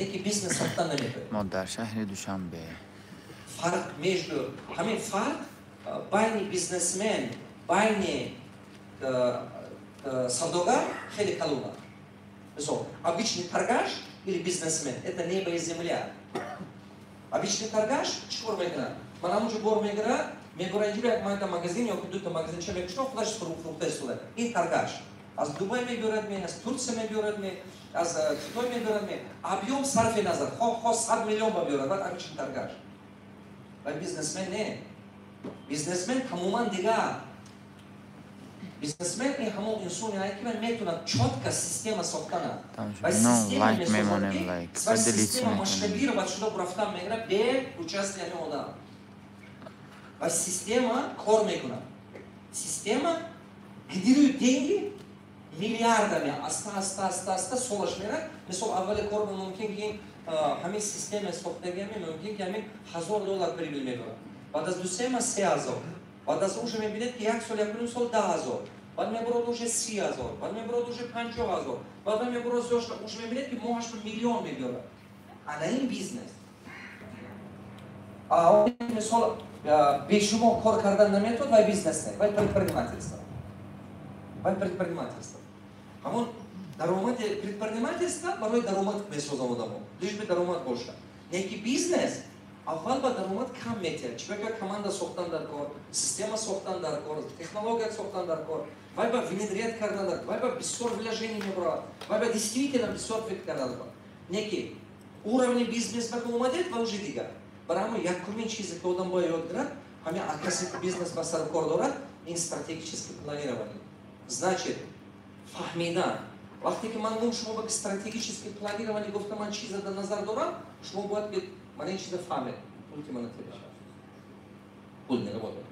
Не ки бизнес сохтан наметавонед. Мо дар шаҳри Душанбе. Фарқ между, ҳамин фарқ байни бизнесмен, байни савдогар хеле калона. Мисол, обычный торгаш или бизнесмен — это небо и земля. Обычный торгаш чӣ кор мекунад? Ман ҳамонҷо бор мегирад, мебора инҷо, як майда магазин ё дута магазинча мекушад, худаш фурӯхта истода. Ин торгаш аз Дубай мебиёрад ме, аз Турция мебиёрад ме, аз Хитой мебиёрад ме, объем сарфи назар, хоҳ 100 миллион ба биёрад, баъд обычный торгаш. Ва бизнесмен не, бизнесмен тамоман дигар. Бизнесмен ин ҳамон инсоне, ки метавонад чётко система сохтана ва система месозад, ва система масштабировать шуда рафтан мегирад бе участия одам, ва система кор мекунад, система генерирует деньги миллиардами, аста аста, аста аста солаш мерад. Мисол, аввали кор мумкин ки ҳамин система сохтагиами мумкин ки ҳамин 1000 доллар прибыль мебарад, баъд аз 2-3 маҳ 3000, баъд аз уже мебинед, ки як сол, 1,5 сол 10 000, баъд мебурад уже 30 000, баъд мебурад уже 50 000, баъд мебурад уже мебинед, ки моҳаш миллион мебиёрад. Ана ин бизнес. Мисол, бешумо кор кардан наметавад, вай бизнес не, вай предпринимательство. Вай предпринимательство, ҳамон даромади предпринимательство барои даромад месозам одамо, лишь бы даромад бошад. Не ки бизнес аввал ба даромад кам метиҳад, чунки команда сохтан дар кор, система сохтан дар кор, технология сохтан дар кор, вай ба внедрять кардан дар, вай ба бисёр вложение мебурад, вай ба действительно бисёр фикр кардан дар кор. Не ки уровни бизнес ба омадед, ва уже дигар. Барои ҳамон якумин чизе, ки одам бояд ёд гирад, ҳамин касе ки бизнес ба сару кор дорад, ин стратегическое планирование. Значит, фаҳмидан. Вақте ки ман гум шумо ба стратегическое планирование гуфта, ман чиза дар назар дорам, шумо бояд ки ман ин чиза фаҳмед. Пулти мана телеша пул не работает.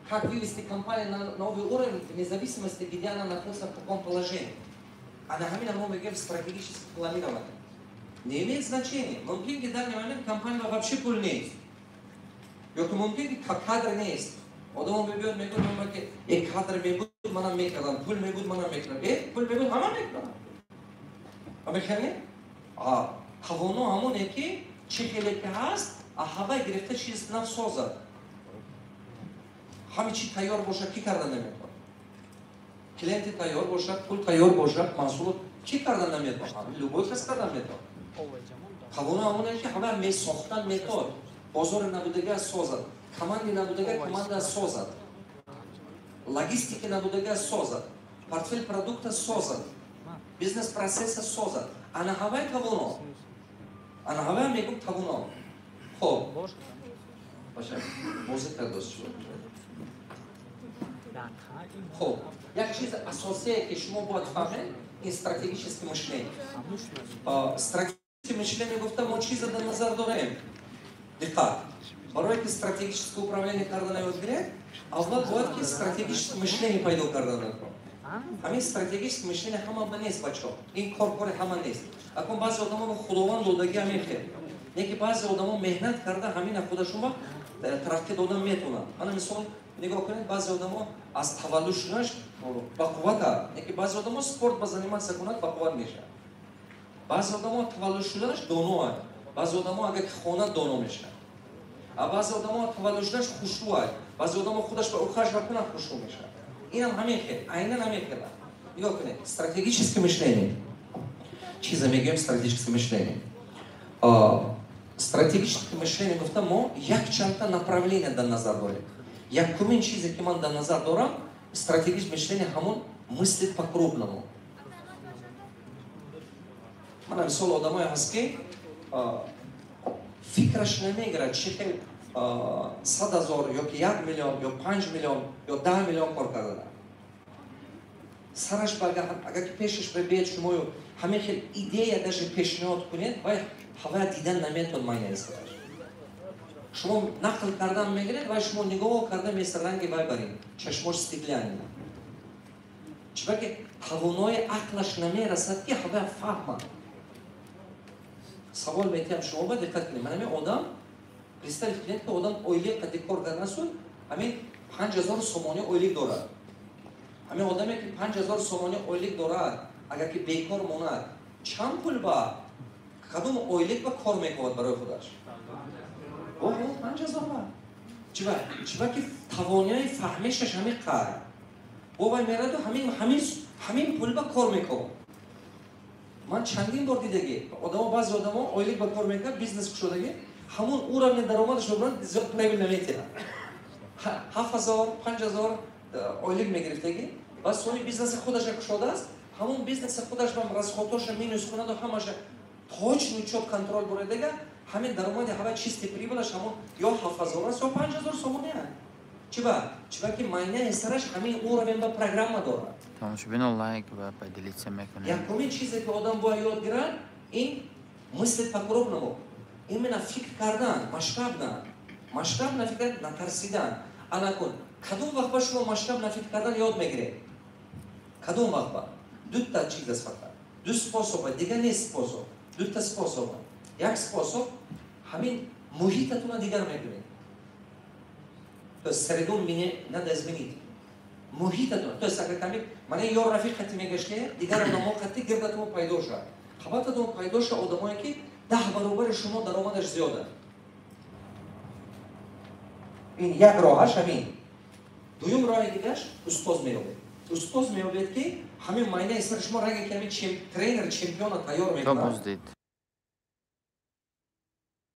Как вывести компанию на новый уровень, вне зависимости, где она находится, в каком положении? А на ҳамин мо мегӯем стратегическое планирование. Не имеет значения. Мумкин ки данный момент компания вообще пул нест. Ё ки мумкин ки кадр нест. Одамо мебиёд, мегӯяд, ки э, кадр мебуд, манам мекардам, пул мебуд, манам мекардам. Э, пул мебуд, ҳама мекардам. А мехеле? А тавоно ҳамоне, ки чӣ хеле ки ҳаст, а ҳавай гирифта чиз нав созад. Ҳаме чи тайёр бошад, кӣ карда наметавонад? Клиенти тайёр бошад, пул тайёр бошад, маҳсулот, кӣ карда наметавонад? Любой кас карда метавонад. Тавоно ҳамоне, ки ҳама месохтан метавонад, бозори набудага созад, команди набудага команда созад, логистики набудага созад, портфель продукта созад, бизнес процесса созад. Ана ҳавай тавоно, ана ҳавай мегум тавоно. Хоб, баша бозӣ кардост. Хоб, як чизи асосие, ки шумо бояд фаҳмед, ин стратегическое мышление. Стратегическое мышление гуфта, мо чиза дар назар дорем? Диққат! Барое ки стратегическое управление кардан ёд гиред, аввал бояд ки стратегическое мышление пайдо кардан даркор. Ҳамин стратегическое мышление ҳама ба нест, бачо. Ин кор кори ҳама нест. Акун баъзе одамо Худованд додагӣ ҳамин хел не, ки баъзе одамо меҳнат карда, ҳамина худашон ба тараққӣ додан метавонанд. Ана мисол, нигоҳ кунед, баъзе одамо аз таваллуд шуданаш ба қуввата, не ки баъзе одамо спорт ба заниматься кунад, ба қувват мешавад. Баъзе одамо таваллуд шуданаш доноанд, баъзе одамо агар ки хонад, доно мешавад. А баъзе одамо таваллуд шуданаш хушрӯад, баъзе одамо худаш ба ухаживать кунад, хушрӯ мешавад. Инам ҳамин хел, айнан ҳамин хел. Нигоҳ кунед, стратегическое мышление. Чиза мегӯем стратегическое мышление? Стратегическое мышление гуфта, мо якчандта направление дар назар дорем. Якумин чизе, ки ман дар назар дорам, стратегическое мышление ҳамон мыслить по-крупному. Мана мисол, одамое ҳаст, ки фикраш намегирад, чӣ хел 100 000 ё ки 1 миллион ё 5 миллион ё 10 миллион кор кардана. Сараш агар ки пешаш бибиед шумою, ҳамин хел идея даже пешниҳод кунед, вай ҳавая дидан наметавон. Майнаи сараш шумо нақл кардан мегиред, вай шумо нигоҳ карда места, ранги вай барин, чашмош стеклянный. Чунки тавонои ақлаш намерасад, ки ҳавая фаҳмад. Савол метиҳам шумо ба, диққат кунед. Ман ҳамин одам, представить кунед, ки одам ойлиқ қади кор карданасу, ҳамин 5000 сомонӣ ойлиқ дорад. Ҳамин одаме, ки 5000 сомонӣ ойлиқ дорад, Агар ки бекор монад, чанд пул ба кадом ойлик ба кор мекунад барои худаш? 5000 ба. Чиба? Чиба ки тавонои фаҳмишаш ҳамин қадр. Бо вай мераду ҳамин пул ба кор мекунад. Ман чандин бор дидагӣ, одамо, баъзе одамо ойлик ба кор мекунад, бизнес кушодагӣ, ҳамон уровни даромадаш мебуранд, зиёд прибыль наметиҳад. 7000, 5000 ойлик мегирифтагӣ, баъд сони бизнеси худаша кушодааст, ҳамон бизнеси худаш ба расходҳоша минус кунаду ҳамаша точно учёт, контроль буридага, ҳамин даромади ҳава, чистый прибылаш ҳамон ё 7000 аст, ё 5000 сомонӣ. Чиба? Чиба ки майнаи сараш ҳамин уровень ба программа дорад. Тамошобино, лайк ва поделиться мекунем. Якумин чизе ки одам бояд ёд гирад, ин мыслить по-крупному, именно фикр кардан масштабно, масштабно фикр, натарсидан. Анакун, кадом вақт ба шумо масштабно фикр кардан ёд мегиред? Кадом вақт ба? Дута чиз аст, фақат ду способа, дигар нест способ, дута способа. Як способ: ҳамин муҳитатона дигар мекунед, то есть среду мне надо изменить, муҳитатон. То есть агар ками мана ёр рафиқ қати мегаштед, дигар одамо қати гирдатон пайдо шавад, қабататон пайдо шавад одамое ки 10 баробари шумо даромадаш зиёда. Ин як роҳаш ҳамин. Дуюм роҳи дигаш: устоз меёбед. Устоз меёбед, ки ҳамин майнаи сари шумо ранге ки ҳамин тренер чемпиона тайёр мекунад. Боздид.